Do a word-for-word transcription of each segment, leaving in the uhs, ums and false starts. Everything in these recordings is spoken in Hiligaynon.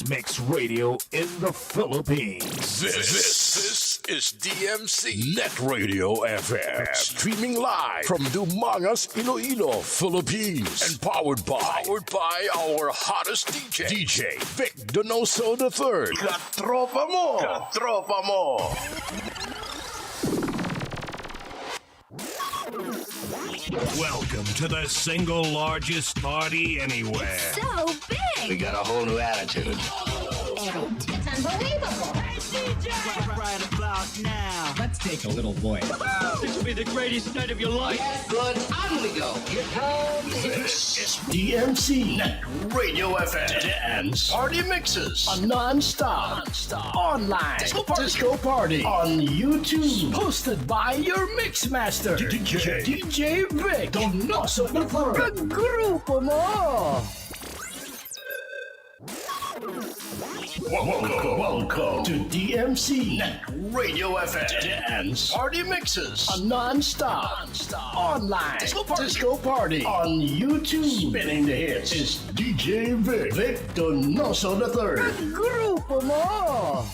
Mix radio in the Philippines. This, this is D M C Net Radio F M. Streaming live from Dumangas, Iloilo, Philippines. And powered by, powered by our hottest D J, D J Vic Donoso the third. Katropa mo! Katropa mo! Welcome to the single largest party anywhere. So big! We got a whole new attitude. It's unbelievable. Right, right about now. Let's take a little voice. This will be the greatest night of your life. Get good, on we go. Here comes the D M C Net Radio F M Dance Party Mixes, a non-stop, non-stop online disco party, disco party on YouTube. Hosted by your mix master, D J, D J Vic Donoso the third. Kagrupo mo! Welcome, welcome to D M C Net Radio F M Dance Party Mixes, a non-stop, non-stop online disco party, disco party on YouTube. Spinning the hits is D J Vic, Vic Donoso the third. Kagrupo mo!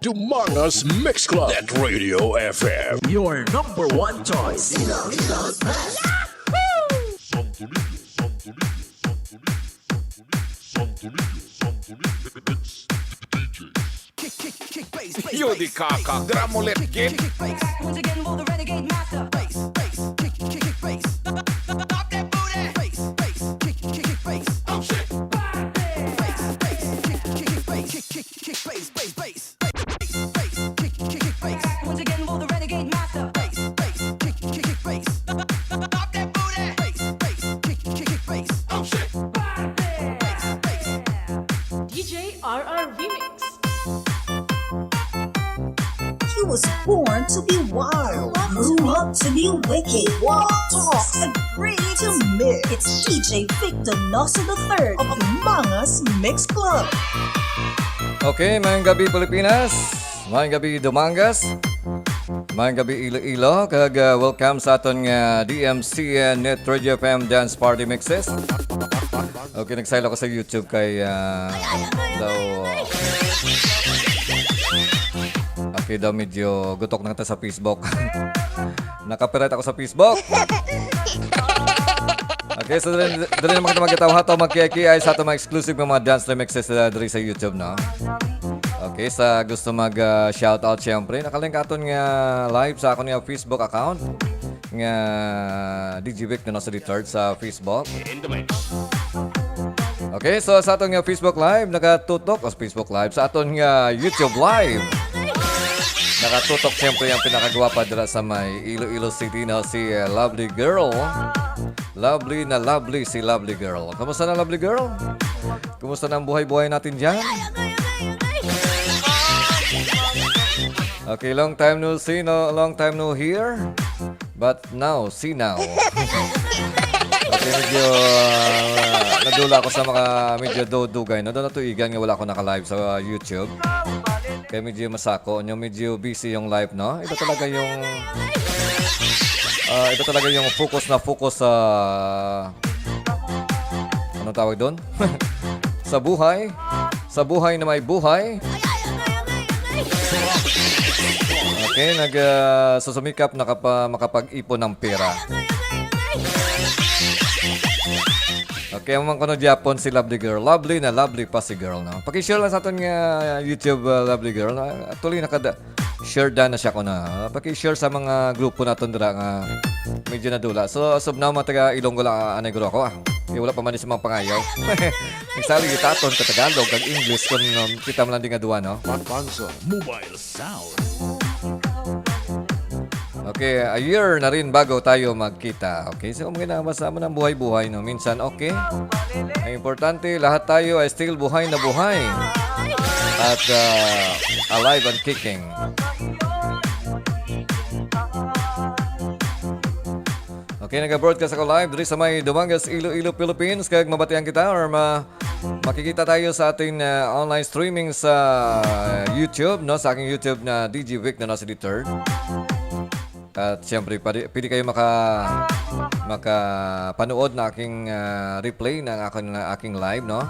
Dumangas Mix Club at Radio F M. Your number one choice. Santo Niño, Santo Niño, Santo Niño, Santo Niño, Santo Niño, Santo Niño, Santo Niño, it's D J. Kick, kick, kick, bass, bass, Yo, di bass, kaka, bass, drum ulit, kick, kick, game. Kick, bass. Once again, will the renegade master. Bass, bass, kick, kick, kick, bass. Pop that booty. Bass, bass, kick, kick, kick, bass. Oh, shit. Bass, bass, kick, kick, kick, bass. Kick, kick, kick, bass, bass, bass. Bass, bass, kick, kick, kick, bass. Once again, will the renegade master. Bass, bass, kick, kick, kick, bass. Pop that booty. Bass, bass, kick, kick, kick, bass. Oh, shit. Bass, bass. D J R R Remix. He was born to be wild, grew up to be wicked, walk, talk, and bring to mix. It's D J Vic Donoso the third of Dumangas Mix Club. Okay, mayong gabi, Pilipinas. Mayong gabi, Dumangas. Mayong gabi, Iloilo. Kag, ah, welcome sa aton nga D M C, ah, Net Radio F M Dance Party Mixes. Okay, nag-sign ako sa YouTube kay, ah, daw, okay daw, medyo gutok na kita sa Facebook. Nakapirate ako sa Facebook. Okay, so dali, dali naman kita magkataw ha to, magkikiay sa ato mga exclusive nga mga dance remixes, ah, diri sa YouTube, no? Okay, sa gusto mag, ah, shout out, syempre, nakalink aton nga live sa akon nga Facebook account nga D J Vic Donoso the third sa Facebook. Okay, so sa aton nga Facebook Live, nakatutok, o, Facebook Live, sa aton nga YouTube Live. Nakatutok, siyempre, ang pinakagwapa dira sa may Iloilo City, no, si, eh, Lovely Girl. Lovely na lovely si Lovely Girl. Kamusta na, Lovely Girl? Kumusta na ang buhay-buhay natin dyan? Okay, long time no see, no, long time no hear. But now, see now. Okay, medyo, ah, nadula ako sa mga medyo do-, dugay, no? Doon natuigan nga wala ako naka-live sa YouTube. Kaya medyo masako, yung medyo busy yung life, no? Iba talaga yung, ah, iba talaga yung focus na focus sa, anong tawag doon? Sa buhay. Sa buhay na may buhay. Okay, nag, ah, susumikap, nakapa-, makapag-ipon ng pera. Okay, ang mga kuno Japon si Lovely Girl. Lovely na lovely pa si girl, no? Paki-share lang sa aton nga YouTube, ah, Lovely Girl. Ah, actually, nakada-, share da na siya ko na. Ah, paki-share sa mga grupo naton dira nga medyo nadula. So, as of now, mga taga Ilonggo lang, ah, anay guro ako, ah. Kaya wala pa man sa mga pangayaw. Nagsali kita aton ka Tagalog, kag English, kung, um, kita man lang di nga duwa, no? Alfonso Mobile Sound. Okay, a year na rin bago tayo magkita. Okay, so, mga na, basta man ang buhay-buhay, no? Minsan, okay. Ang importante, lahat tayo ay still buhay na buhay. At, ah, alive and kicking. Okay, nag-broadcast ako live diri sa may Dumangas, Iloilo, Philippines. Kag mabatian kita or ma-, makikita tayo sa ating, ah, online streaming sa YouTube, no? Sa aking YouTube na D J Vic na nasa the third. At siyempre, pwede, pwede kayo maka-, makapanood na aking, ah, replay ng aking, na aking live, no?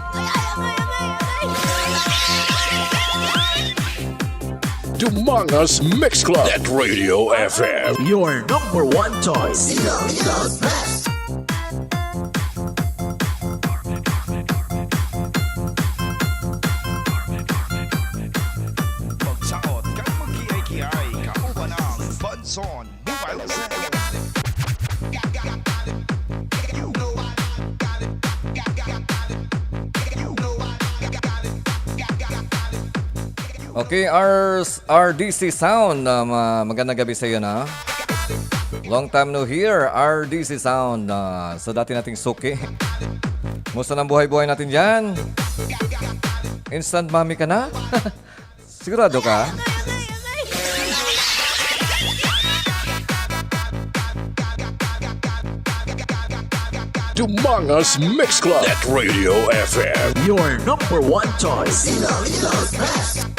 Dumangas Mix Club at Radio F M. Your number one choice. Ilonggo's best. Magsaot kag magkiay-kiay, kauban ang Bunson Mobile Center. Okay, R-, R D C Sound, ah, ma-, magandang gabi sa iyo na. Long time no hear, R D C Sound. Ah, so dati nating suki. Musta ang buhay-buhay natin dyan? Instant mommy ka na? Sigurado ka? Dumangas Mix Club at Radio F M. Your number one choice. Ilonggo's best.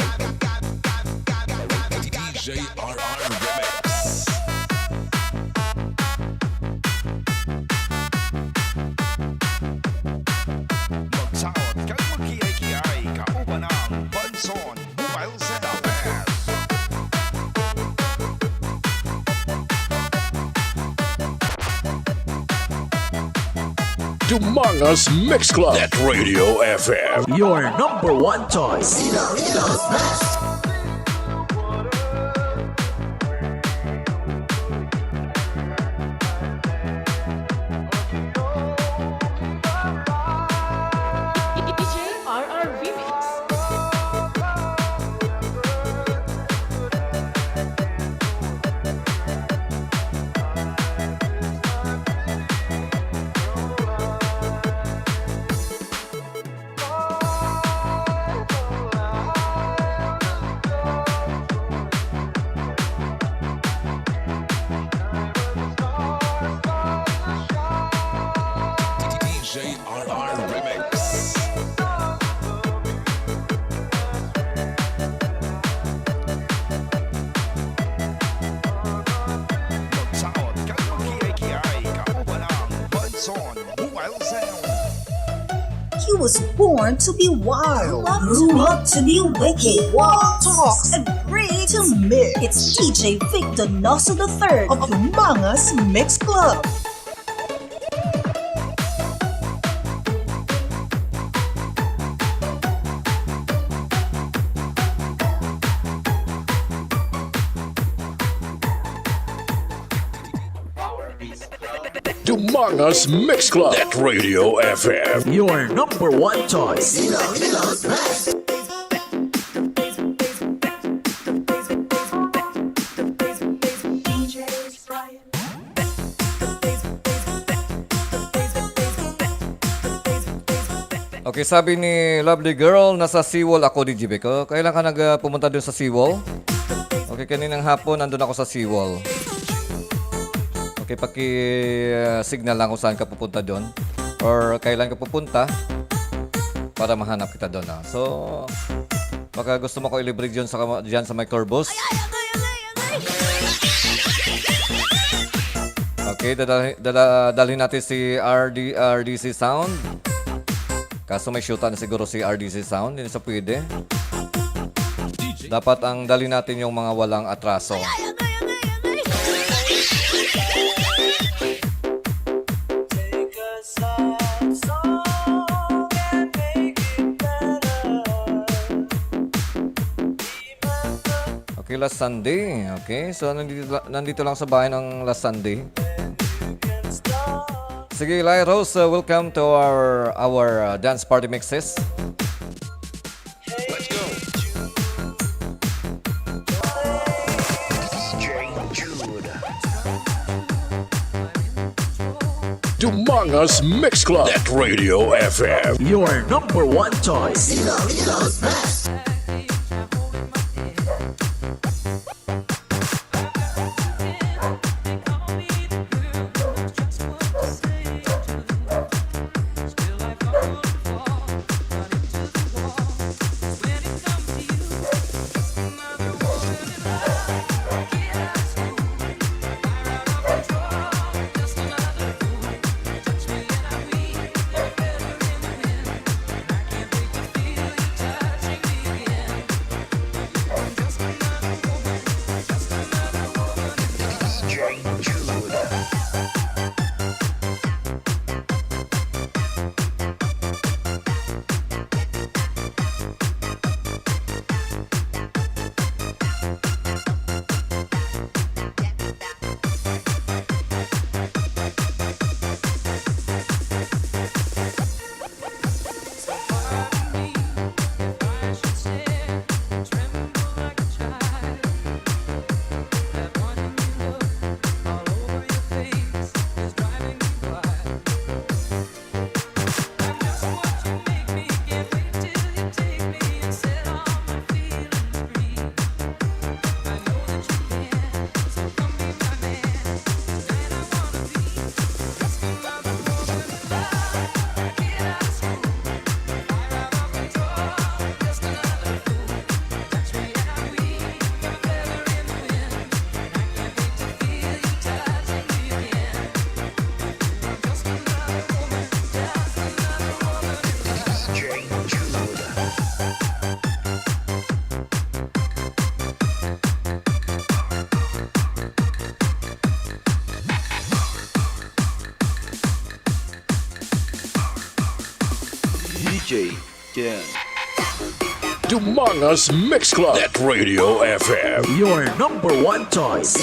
D J R R Remix. Magsaot kag magkiay-kiay, kauban ang Bunson Mobile Center. Dumangas Mix Club at Radio F M. Your number one choice. Ilonggo's best. D J R R Remix. D J R R Remix. Magsaot kag magkiay-kiay, kauban ang Bunson Mobile Sound. He was born to be wild, grew up to be wicked, walks, talks, and breaks to mix. It's D J Vic Donoso the third of Dumangas Mix Club. Dumangas Mix Club at Radio F M. Your number one choice. Ilonggo's best. Okay, sabi ni Lovely Girl, "Nasa Seawall ako, D J Vic." Oh, kailan ka nag, ah, pumunta dun sa Seawall? Okay, kaninang hapon, nandun ako sa Seawall. Okay, paki, ah, signal lang kung saan ka pupunta dun. Or kailan ka pupunta para mahanap kita dun, ah. So, baka gusto mo ko i-libre dyan sa kama-, dyan sa may Corvus. Okay, dadalhi-, dala-, dalhin natin si R D, R D C Sound. Kaso may shoota na siguro si R D C Sound. Hindi sa pwede. Dapat ang dalhin natin yung mga walang atraso. Okay, last Sunday. Okay, so nandito, nandito lang sa bahay ng last Sunday. Sige, Lai Rose, uh, welcome to our, our, uh, dance party mixes. Let's go. D J Jude. Dumangas Mix Club at Radio F M. Your number one choice. Ilonggo's best. Dumangas Mix Club at Radio F M. Your number one choice.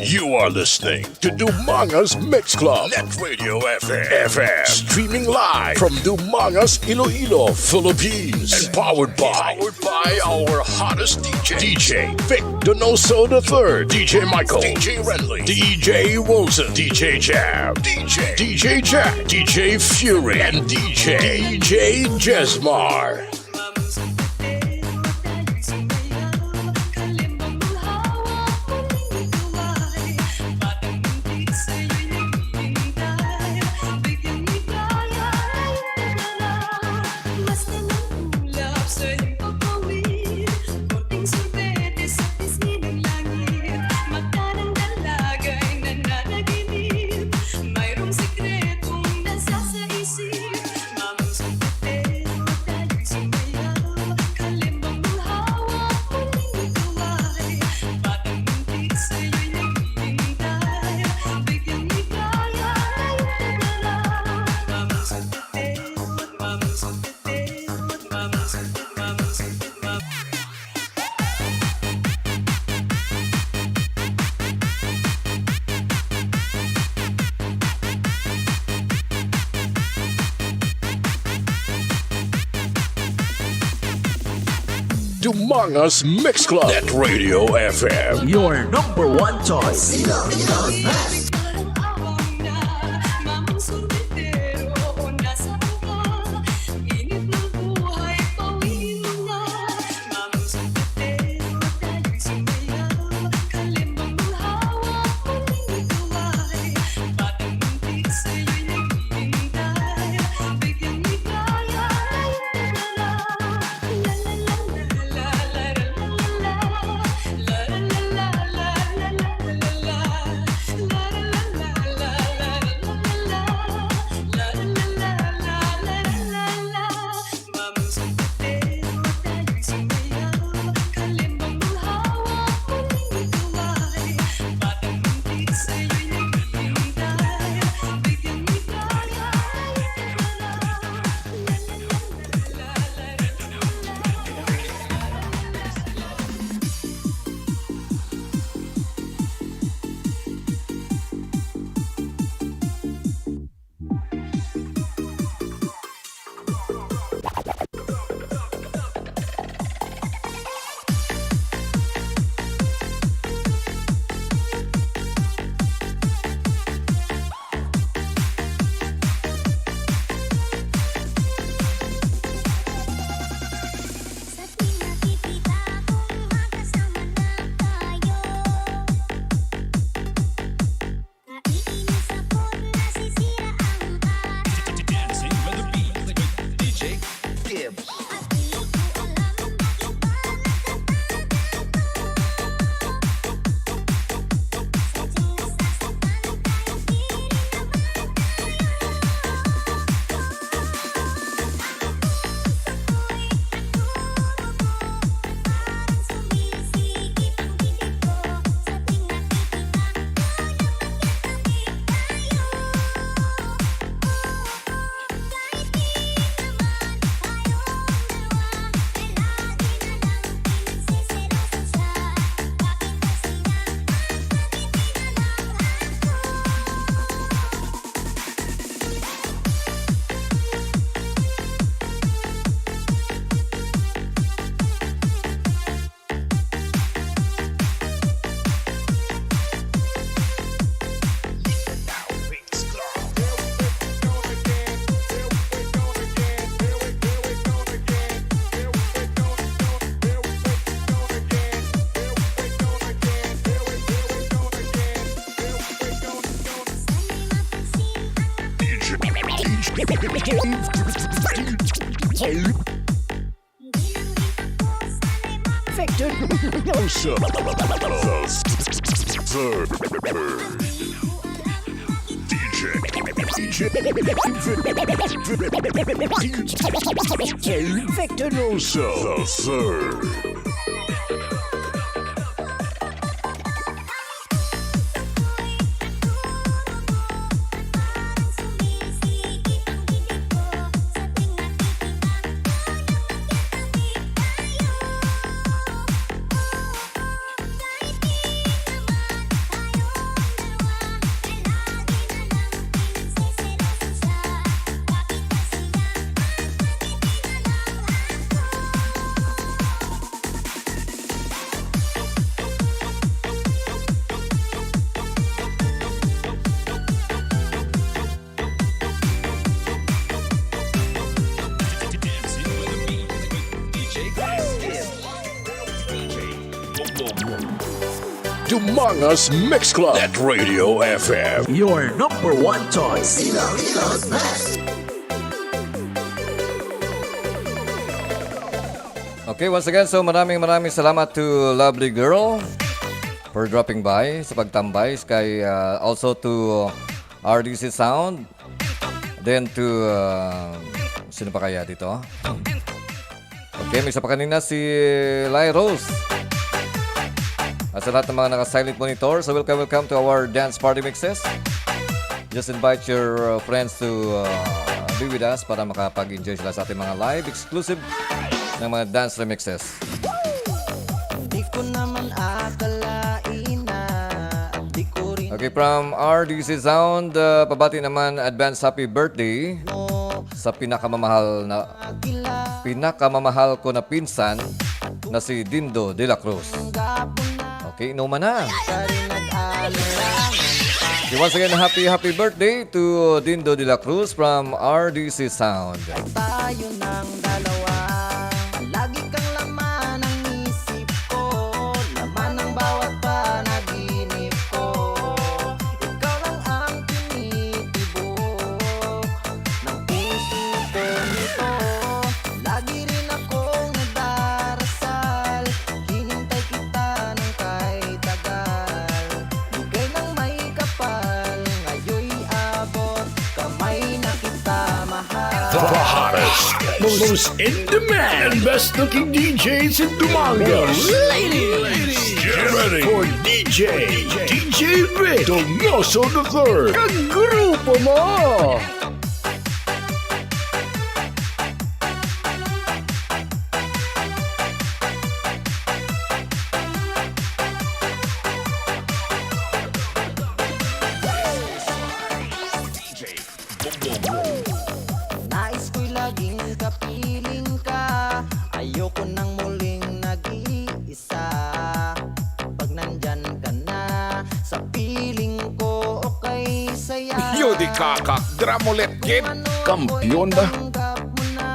You are listening to Dumangas Mix Club, Net Radio F M, F M, streaming live from Dumangas, Iloilo, Philippines. And powered by, powered by our hottest D J, D J Vic Donoso the third, D J Michael, D J Renly, D J Wilson, D J Jam, D J, D J Jack, D J Fury, and D J, D J Jesmar. Dumangas Mix Club at Radio F M. Your number one choice. Victor Nelson. Sir. D J. D J. Victor Nelson. The third. Dumangas Mix Club at Radio F M. Your number one choice. Okay, once again, so maraming maraming salamat to Lovely Girl for dropping by sa pagtambay, kay uh, also to R D C Sound, then to uh, sino pa kaya dito? Okay, may isa pa kanina si Lai Rose. At sa lahat ng mga naka-silent monitor, so welcome, welcome to our dance party mixes. Just invite your uh, friends to uh, be with us para makapag-enjoy sila sa ating mga live exclusive ng mga dance remixes. Di ko naman akalain na di ko rin Okay, from R D C Sound, uh, pabati naman advance happy birthday sa pinakamamahal na pinakamamahal ko na pinsan na si Dindo de la Cruz. Okay, inuman na. Okay, once again, happy, happy birthday to Dindo de la Cruz from R D C Sound. Tayo ng dalawa. Lagi kang laman ng isip ko, laman ng bawat panaginip ko. Ikaw lang ang tinitibok ng puso ko nito. Lagi rin akong nagdarasal, hinintay kita ng kay tagal. Bigay ng may kapal, ngayoy abot, kamay na kita mahal. The hottest, most in demand, and best looking D Js in Dumangas. Ladies, get ready for D J, D J Vic Donoso the third. Kagrupo mo! Nais ko'y laging kapiling ka. Ayoko nang muling nag-iisa. Pag nandyan ka na sa piling ko, okay saya. Yo di kakak, dramulet kid. Kampiyon ba? Tanggap mo na,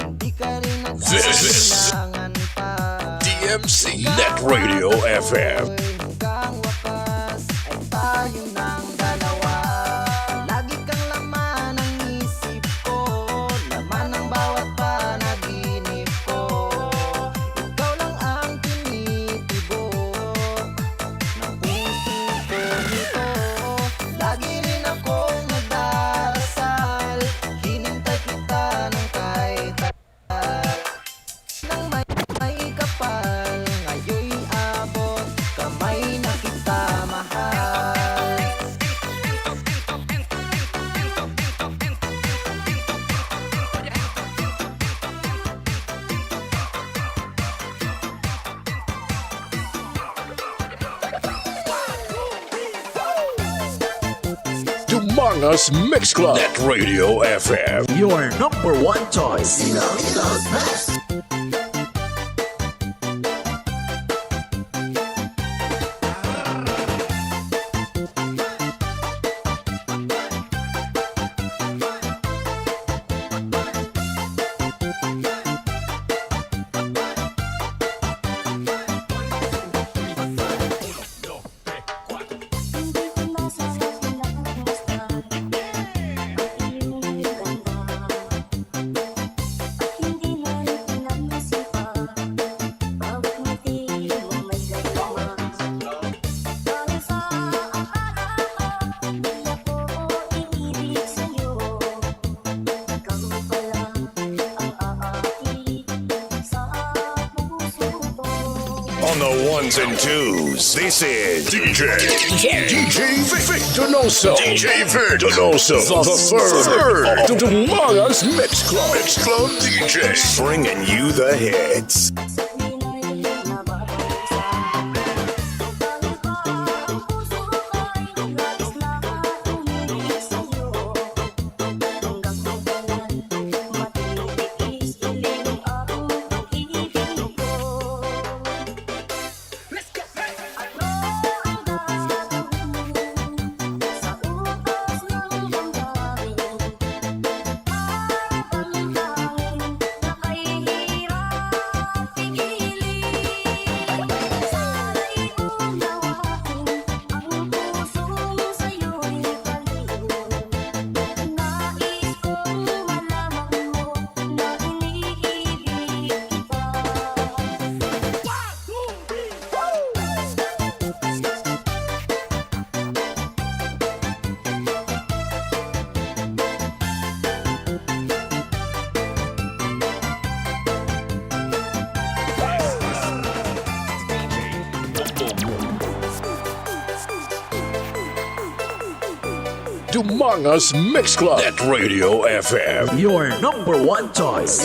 hindi ka rin This is nagkailangan pa. D M C Net Radio F M. Hanggang wakas ay tayo ng dalawa. Lagi kang laman ng isip ko, laman ng bawat panaginip ko. Ikaw lang ang tinitibok ng puso ko nito. Lagi rin akong nagdarasal, hinintay kita ng kay Nang may, may kapal, ngayoy abot, kamay na kita mahal. Dumangas Mix Club at Radio F M. Your number one choice. Ilonggo's best. The ones and twos. This is D J, D J, D J Vic, Vic Donoso. D J Vic Donoso, the, the third. Dumangas Mix Club. Mix Club D J. Bringing you the hits. Dumangas Mix Club at Radio F M. Your number one choice.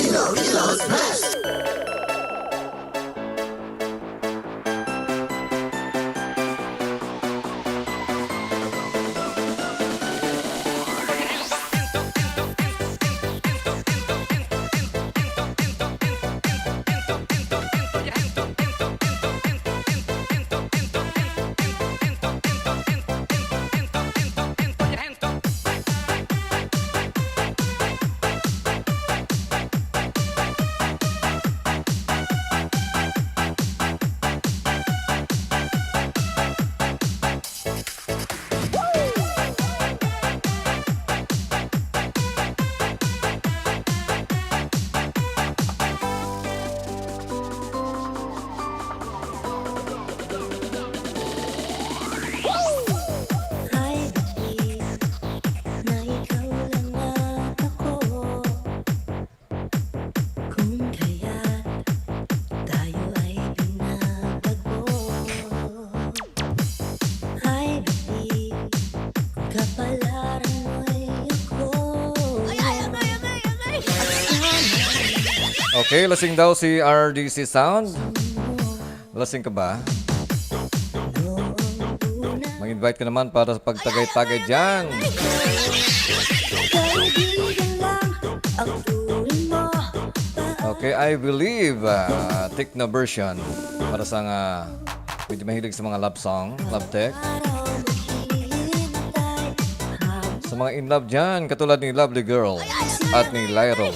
Kung kaya't tayo ay binabago, I believe kapalaran mo'y ako. Ay, ay, agay, agay, agay! Okay, lasing daw si R D C Sound. Lasing ka ba? Mag-invite ka naman para sa pagtagay-tagay dyan. Okay, I believe, ah, techno version para sa nga medyo mahilig sa mga love song, love text. Sa mga in love dyan, katulad ni Lovely Girl at ni Lyro.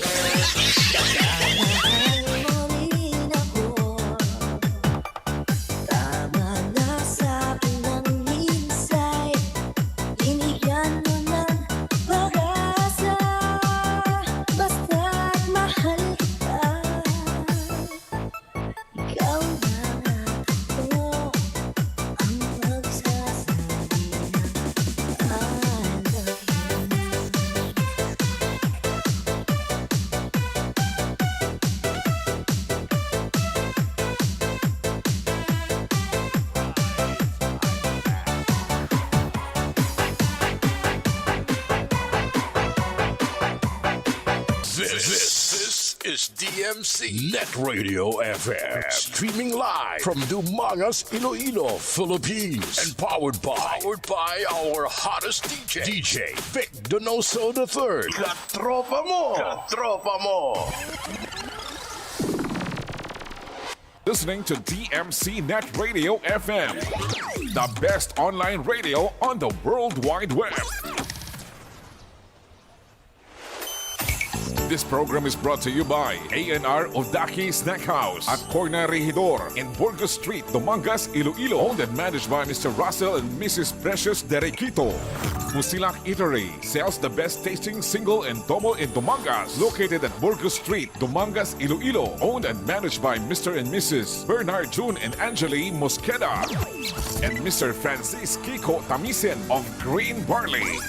Tama na sa akin ang himsay. Binigyan mo ng pag-asa. Basta't mahal kita. Ikaw na ako ang magsasabi ng I love you. This, this is D M C Net Radio F M, streaming live from Dumangas, Iloilo, Philippines, and powered by, powered by our hottest D J, D J Vic Donoso the third. Katropa mo! Katropa mo! Listening to D M C Net Radio F M, the best online radio on the World Wide Web. This program is brought to you by A and R Odaki Snack House at Corner Regidor in Burgos Street, Dumangas, Iloilo. Owned and managed by Mister Russell and Missus Precious Derequito. Musilak Eatery sells the best tasting single and double in Dumangas. Located at Burgos Street, Dumangas, Iloilo. Owned and managed by Mister and Missus Bernard June and Angeli Mosqueda and Mister Francis Kiko Tamisen of Green Barley.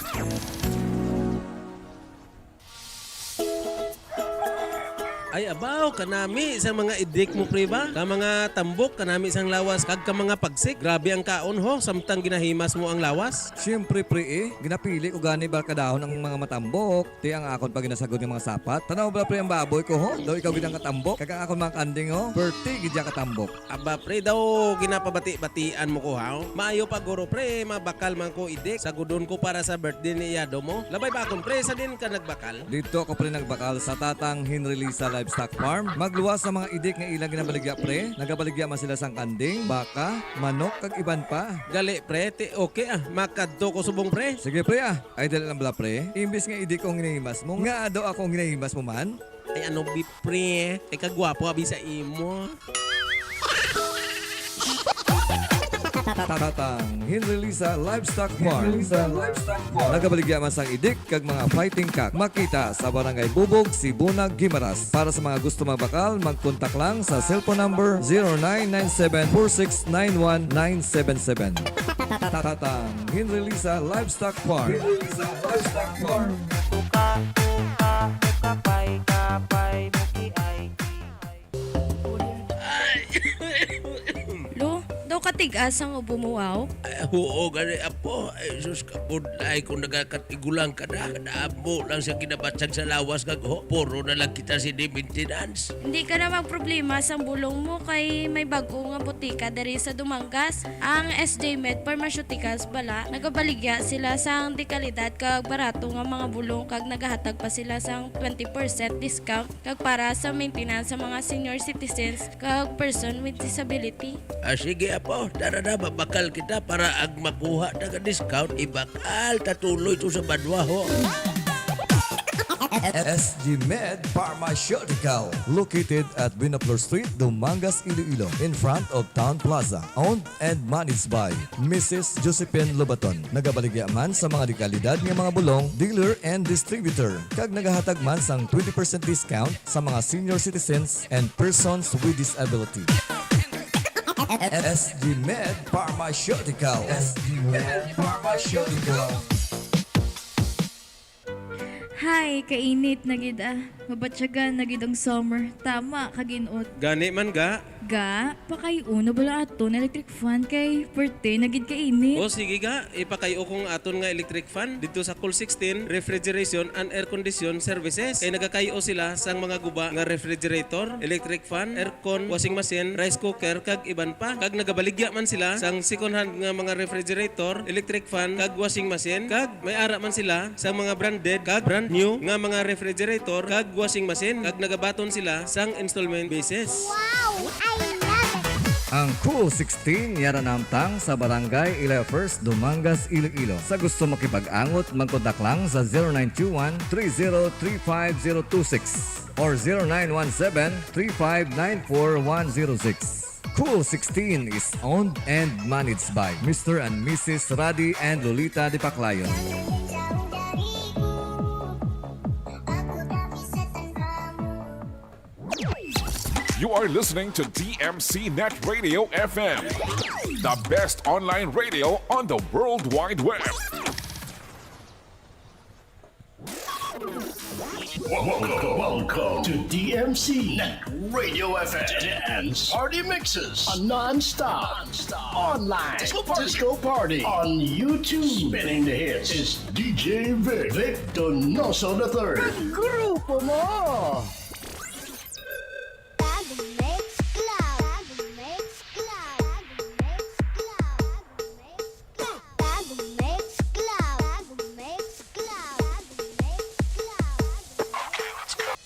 Ay, abaw, kanami sa mga idik mo, pre, ba? Ka mga tambok, kanami sang lawas, kag ka mga pagsik. Grabe ang kaon, ho, samtang ginahimas mo ang lawas. Siyempre, pre, eh. Ginapili ko gani barkadahon ang mga matambok. Ti ang akon pa ginasagod nga mga sapat. Tanaw bala, pre, ang baboy ko, ho. Daw ikaw gid ang katambok. Kag ang akon mga kanding, ho. Perti gid ya katambok. Aba, pre, daw ginapabati-batian mo ko, ha? Maayo pa, guro, pre, mabakal man ko idik. Sagudon ko para sa birthday ni Yado mo. Labay ba akon, pre, sa din ka nagbakal? Dito ako, pre, nagbakal sa Tatang Henry Lisa Livestock Farm. Magluwas sa mga idik nga ilang ginabaligya, pre. Nagabaligya man sila sang kanding, baka, manok, kag iban pa. Gali, pre, ti okay, ah. Makadto ko subong, pre. Sige, pre, ah. Ay, dali lang bala, pre. Imbis nga idik ko ang ginahimas mo, nga daw ako ang ginahimas mo man? Ay, ano, bi, pre? Ay, kagwapo, abi, sa imo. Tatang Henry Lisa Livestock Farm. Nagabaligya man sang idik kag mga fighting cock. Makita sa Barangay Bubog, Sibuna, Guimaras. Para sa mga gusto magbakal, magkontak lang sa cellphone number zero nine nine seven four six nine one nine seven seven. Tatang Henry Lisa Livestock Farm. Henry Lisa Livestock Farm. Tuka-tuka, mukapay-kapay, mukiay-kiay. Lo, daw katigas ang ubo mo, wow? Ay, oo, gani, apo. Ay, sus, kabudlay kung nagakatigulang ka na. Kadamo lang siya ginabatsag sa lawas kag ho, puro na lang kita sini maintenance. Hindi ka na magproblema sang bulong mo kay may bag-o nga botika diri sa Dumangas. Ang S J Med Pharmaceuticals bala, nagabaligya sila sang dekalidad kag barato nga mga bulong kag nagahatag pa sila sang twenty percent discount kag para sa maintenance sa mga senior citizens kag person with disability. Ah, sige, apo. Tara na, mabakal kita para ang makuha na nga discount, ibakal ta tuloy to sa banwa, ho. S G Med Pharmaceutical, located at Binaflor Street, Dumangas, Iloilo, in front of Town Plaza. Owned and managed by Missus Josephine Lobaton. Nagabaligya man sa mga dekalidad nga mga bulong, dealer and distributor, kag nagahatag man sang twenty percent discount sa mga senior citizens and persons with disability. S G Med Pharmaceutical. S G Med Pharmaceutical. Hay, kainit na gid, ah. Mabatyagan na gid ang summer. Tama ka, ginot. Gani man, ga. Ga, pakay-o na bala aton electric fan kay perte na gid kainit. O, sige, ga. Ipakay-o kong aton nga electric fan didto sa Cool sixteen Refrigeration and Air Condition Services. Kay nagakay-o sila sang mga guba nga refrigerator, electric fan, aircon, washing machine, rice cooker, kag iban pa. Kag nagabaligya man sila sang second hand nga mga refrigerator, electric fan, kag washing machine, kag may ara man sila sang mga branded kag brand new nga mga refrigerator kag washing machine, kag nagabaton sila sang installment basis. Wow! I love it! Ang Cool sixteen yara namtang sa Barangay Ilefers, Dumangas, Iloilo. Sa gusto makipag-angot, magkontak lang sa zero nine two one, three zero three five zero two six or zero nine one seven, three five nine four one zero six. Cool sixteen is owned and managed by Mister and Missus Radi and Lolita Dipaclayon. You are listening to D M C Net Radio F M, the best online radio on the World Wide Web. Welcome, welcome to D M C Net Radio F M. Dance party mixes, a non-stop, non-stop online disco party, disco party on YouTube. Spinning the hits is D J Vic, Vic Donoso the third. Grupo mo! Bagong Mix Club. Bagong Mix Club. Bagong Mix Club. Bagong Mix Club. Bagong Mix Club. Bagong Mix Club.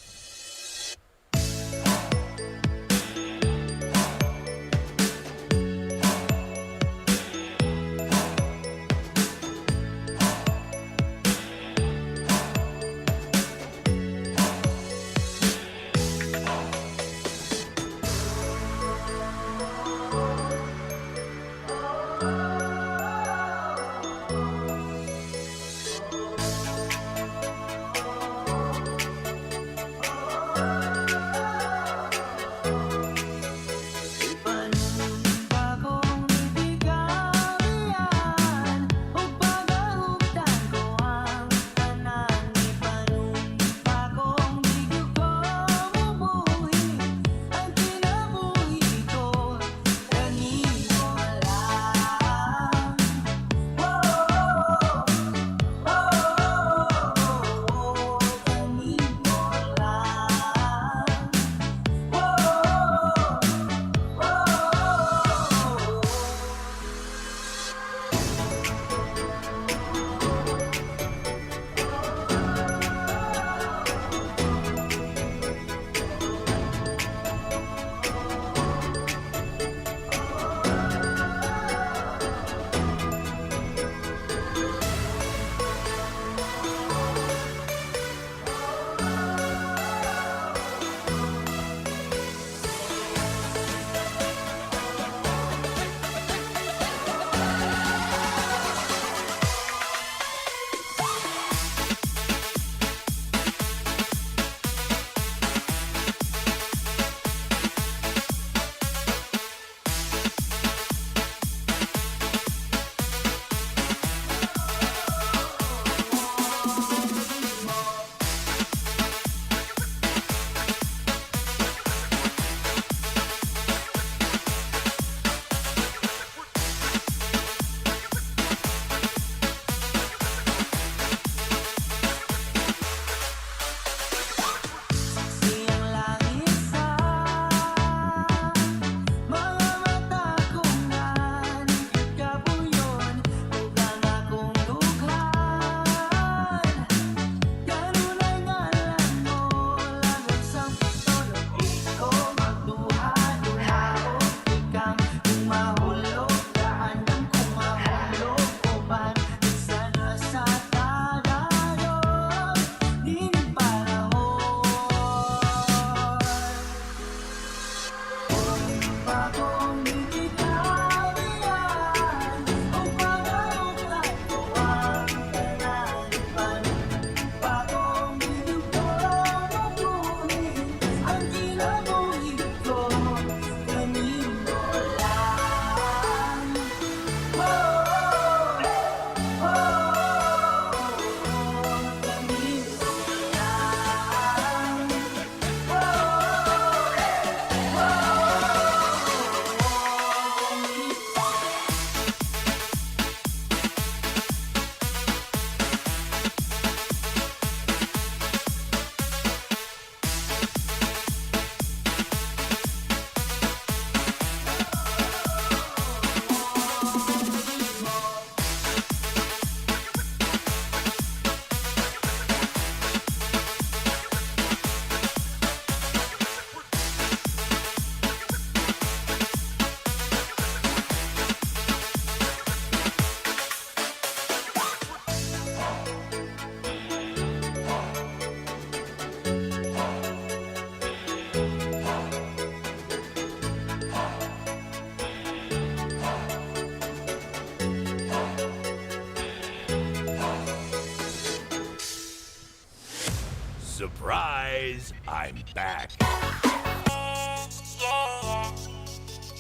Surprise! I'm back. Yeah, yeah,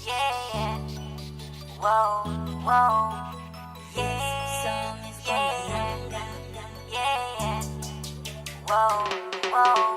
yeah. Whoa, whoa, yeah, yeah, yeah. Whoa, whoa,